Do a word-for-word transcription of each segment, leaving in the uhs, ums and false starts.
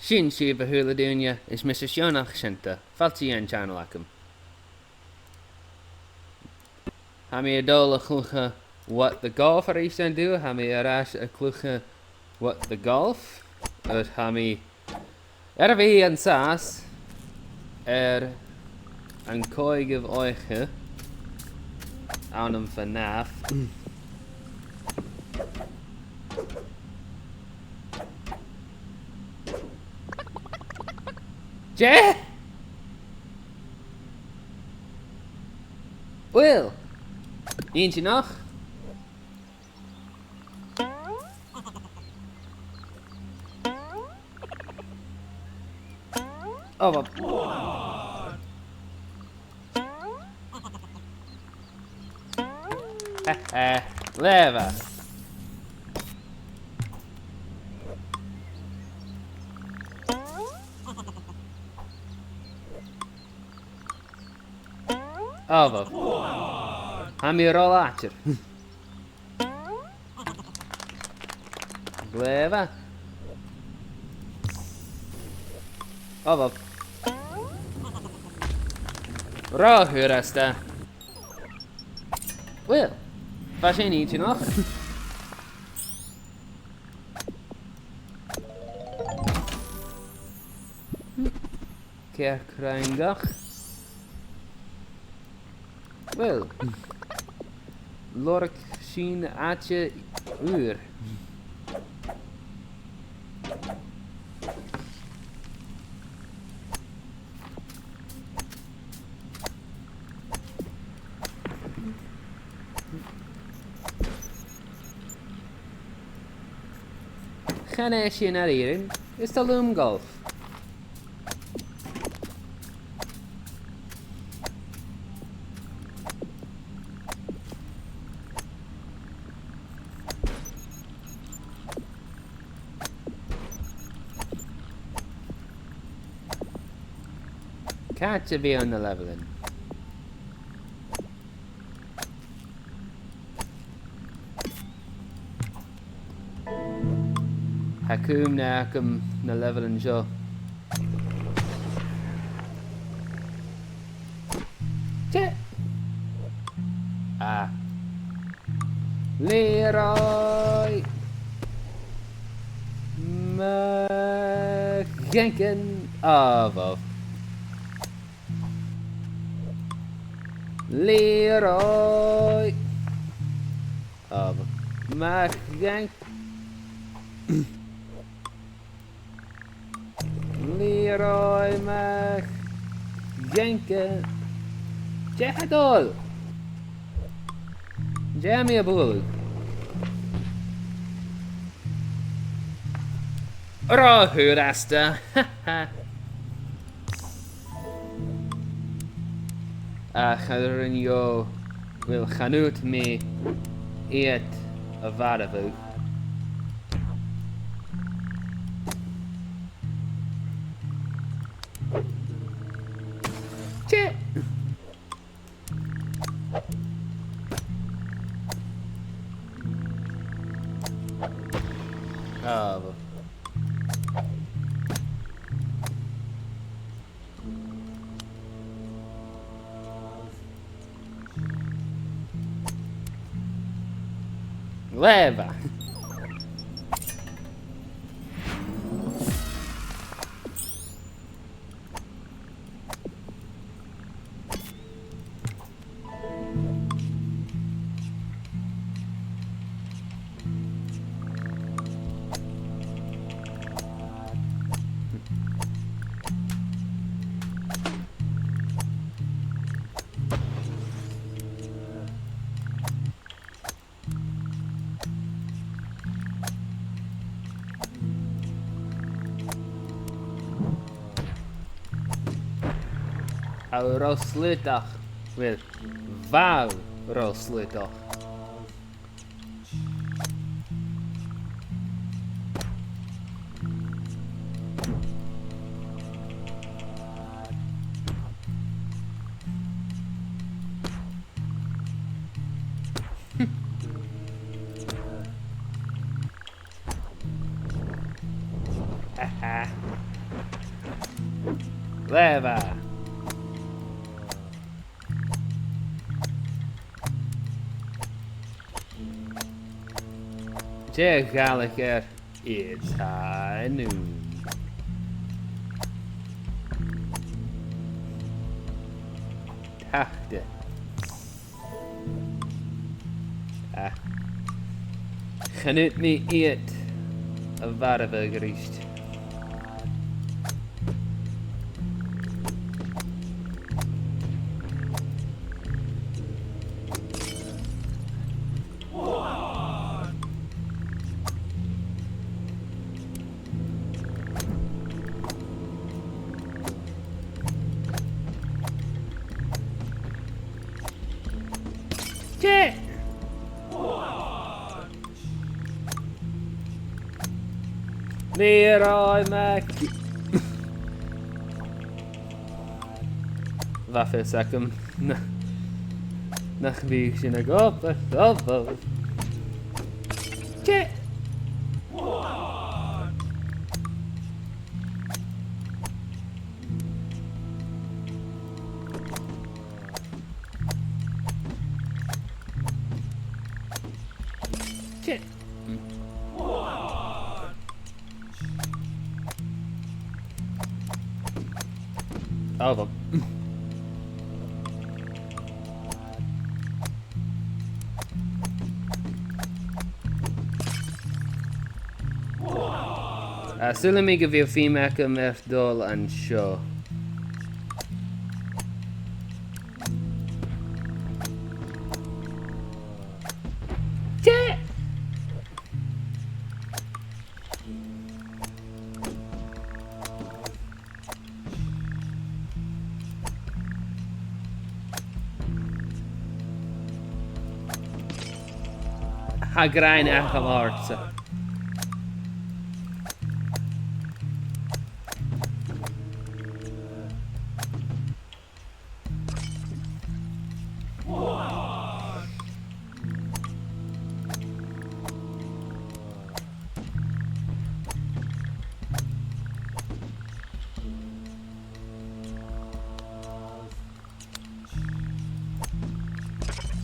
Sin sibh, a h-uile duine, is mise Seonach Seunta, fàilte dhan channel agam. Tha mi a' dol a chluich What the Golf a-rithist an-diugh, tha mi air ais a' cluich What the Golf, agus tha mi air a bhith an sàs air an còigeamh oidhche ann am FNAF. Dè? Uill, inntinneach. Oh, well. Heh heh. Lava. Oh, well. Tha mi ro làidir. Glè mhath. Oh, well. Ro fhurasta. Uill, bha sin inntinneach. Cearc-fhraingich. Uill, lorg sinn àite ùr. Chan e sin a-rithist, is toil leam golf. Càit a bheil na leibheilean? Tha cuimhne agam na leibheilean seo. Tè! Ah. Leroy Jenkins. Ah, wow. Leroy. Ah, Mac Jenkins. Leroy Mac Jenkins. Dè tha dol? Dè tha mi a' bualadh? Ro fhurasta. Ach cha robh mi, uill, chan fhaod mi iad a mharbhadh. Tè! Ah, well. Lava. Tha thu ro slaodach. Uill, bha thu ro slaodach. Aha. Glè mhath. Dè a' Ghàidhlig air "It's high noon"? Tachda. Ah. Chan fhaod mi iad a mharbhadh a-rithist. Tè! Leroy Mac... Bha fios agam na, nach biodh sin ag obair, obair. Tè! Tè! Oh, well. Ah, saoilidh mi gu bheil feum agam air dol an seo. Tè! Tha gràin agam ortsa.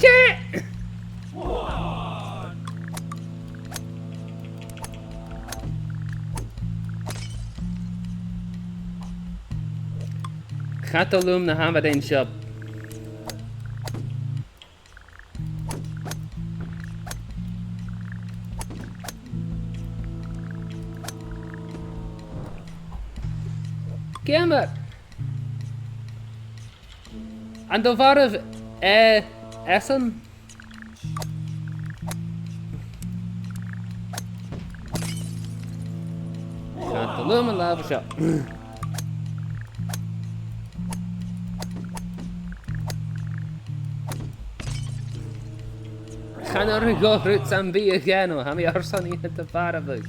Tè! Cha toil leam na h-amadain seo. Ciamar? An do mharbh e esan? Chan eil leam an làmh seo. Chan urrainn dhomh rud sam bith a dhèanamh, tha mi airson iad a mharbhadh.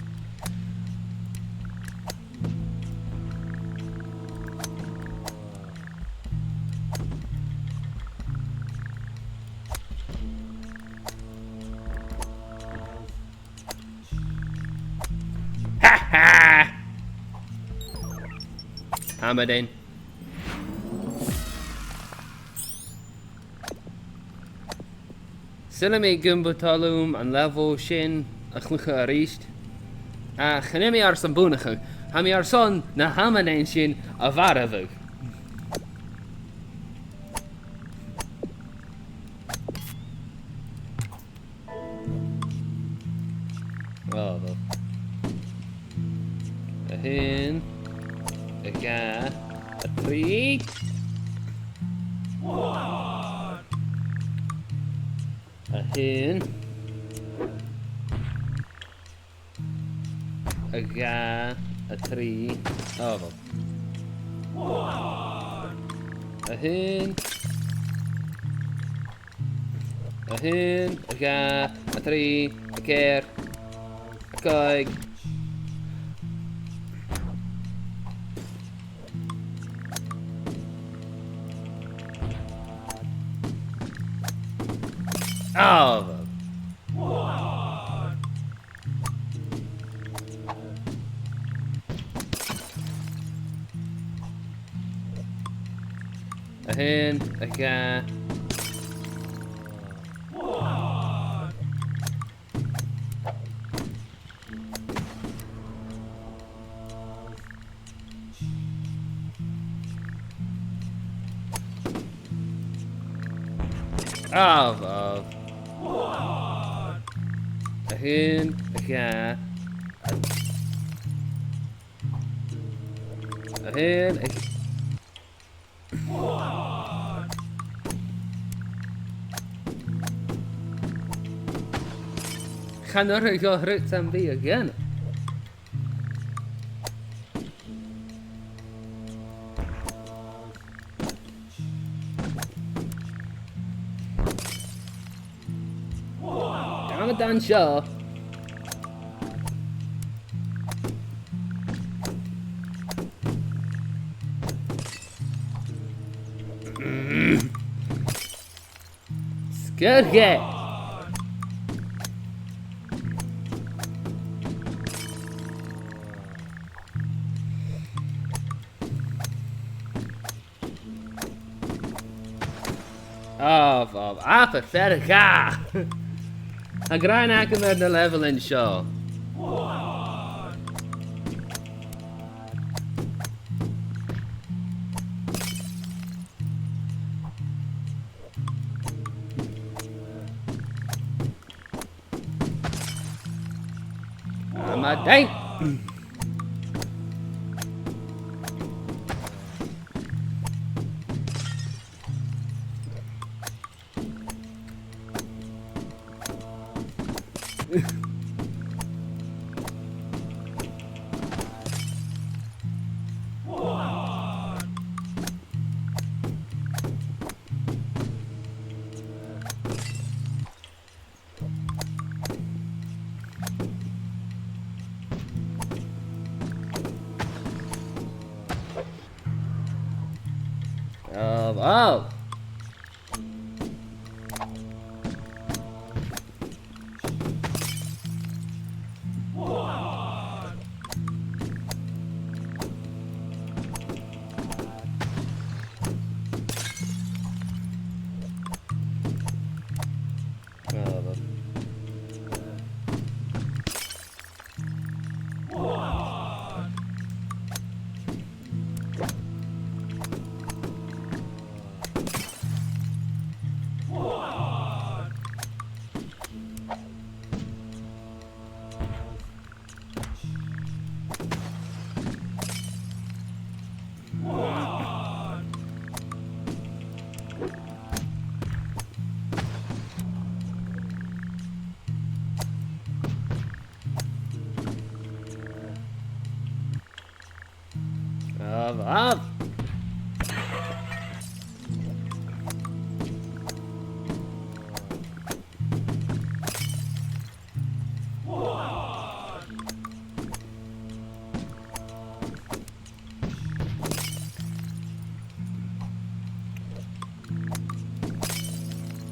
Ha ha! Amadain. Saoilidh mi gum bu toil leam an level sin a chluich a-rithist. Ach chan eil mi airson buannachadh, tha mi airson na h-amadain sin a mharbhadh. Oh, well. A h-aon, a dhà, a trì. A h-aon, a dhà, a trì. Oh, well. A h-aon. A h-aon, a dhà, a trì, a ceithir, a còig. Ah, well. A h-aon, a dhà. Ah, ah. A h-aon, a dhà. A h-aon, a dhà. Chan urrainn dhomh rud sam bith a dhèanamh. Dè an t-àm a tha seo? Sguir dheth! Oh, Bob, abair fear a dhà! Tha gràin agam air na leibheilean seo. Am a dai! Oh, wow. Av, av.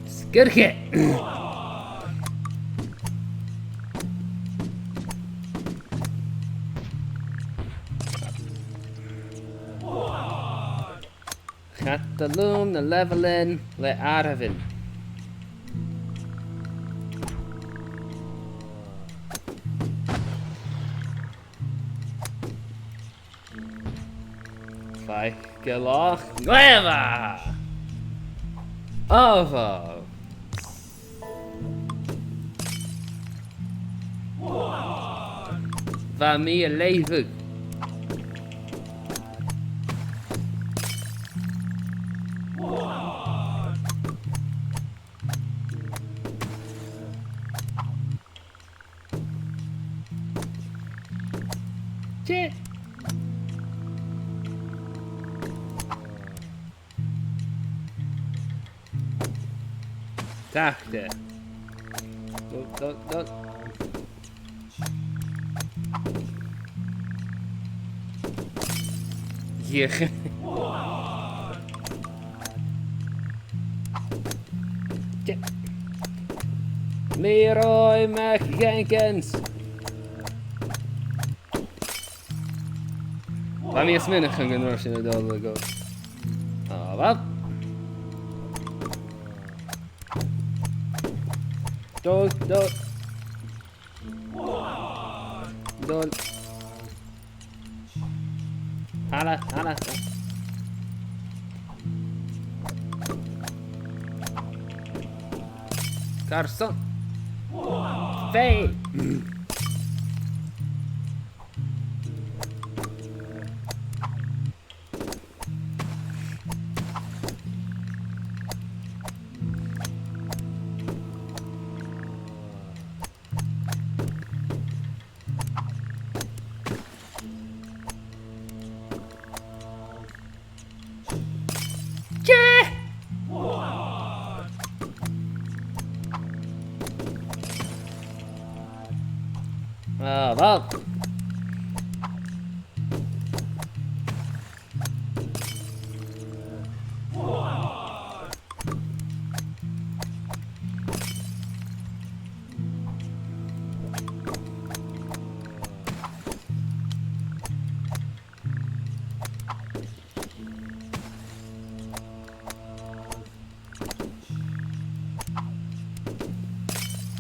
Sguir dheth! Chaidh leam na leibheilean le àireamhan. Faic an loch glèibhe! Ò, bha. Bha mi a' leughadh. Tè. Tachd e. Dol, dol, dol. Dhìoch. Leroy McJenkins. Bha mi a' smaoineachadh gun robh sin a' dol a dhol. Ah, well. Dol, dol. Dol. Thalla, thalla. Carson. Fail. Tè! Ah, uill.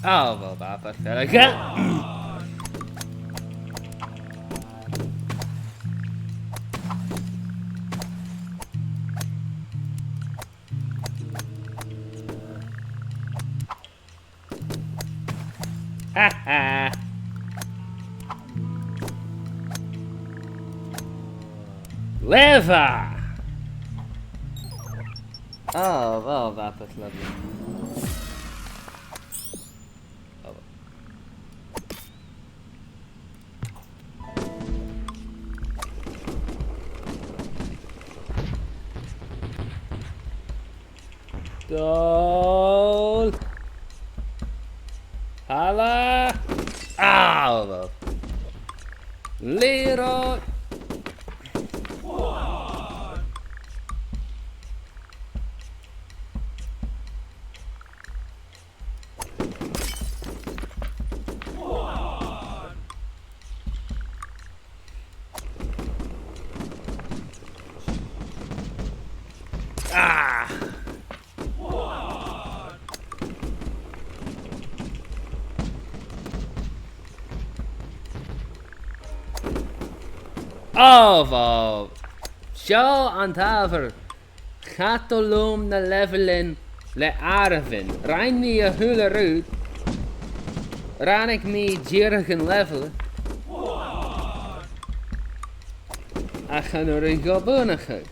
Oh, well, that was very good. Ha ha! Lava! Oh, well, that was lovely. Oh, well. Dol. Thalla. Ah, well. Leroy. Ah! Oh, wow. Seo an t-adhbhar. Cha do leum na leibheilean le àireamhan. Rinn mi a h-uile rud. Ràinig mi dìreach an leibheil. Ach chan urrainn dhomh buannachadh.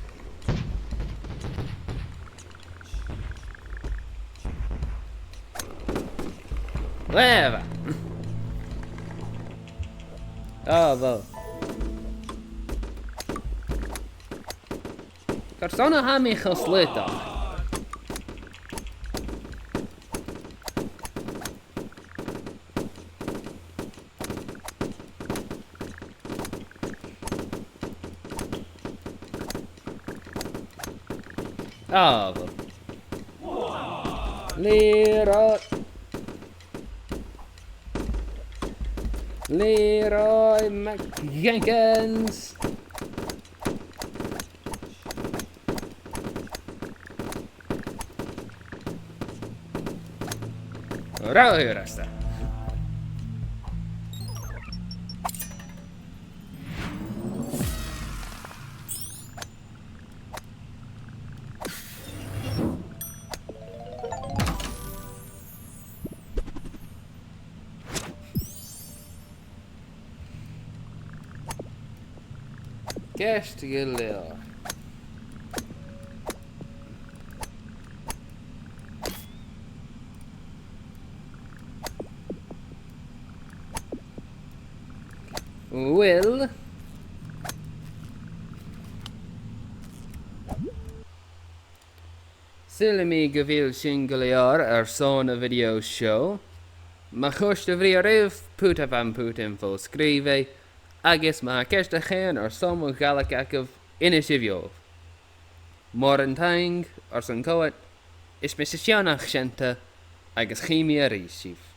Whatever. Oh, wow. Carson a tha mi cho slaodach? Ah, well. Leroy. Leroy McJenkins. Right, right, right. Ceist gu leòr. Uill, saoilidh mi gu bheil sin gu leòr airson a' video seo. Ma chòrd a' video ribh, put am putan fo-sgrìobhadh, agus ma tha ceist a chionn airson mo Ghàidhlig agaibh, innsibh dhomh. Mòran taing airson coimhead, is mise Seonach Seunta, agus chì mi a-rithist sibh.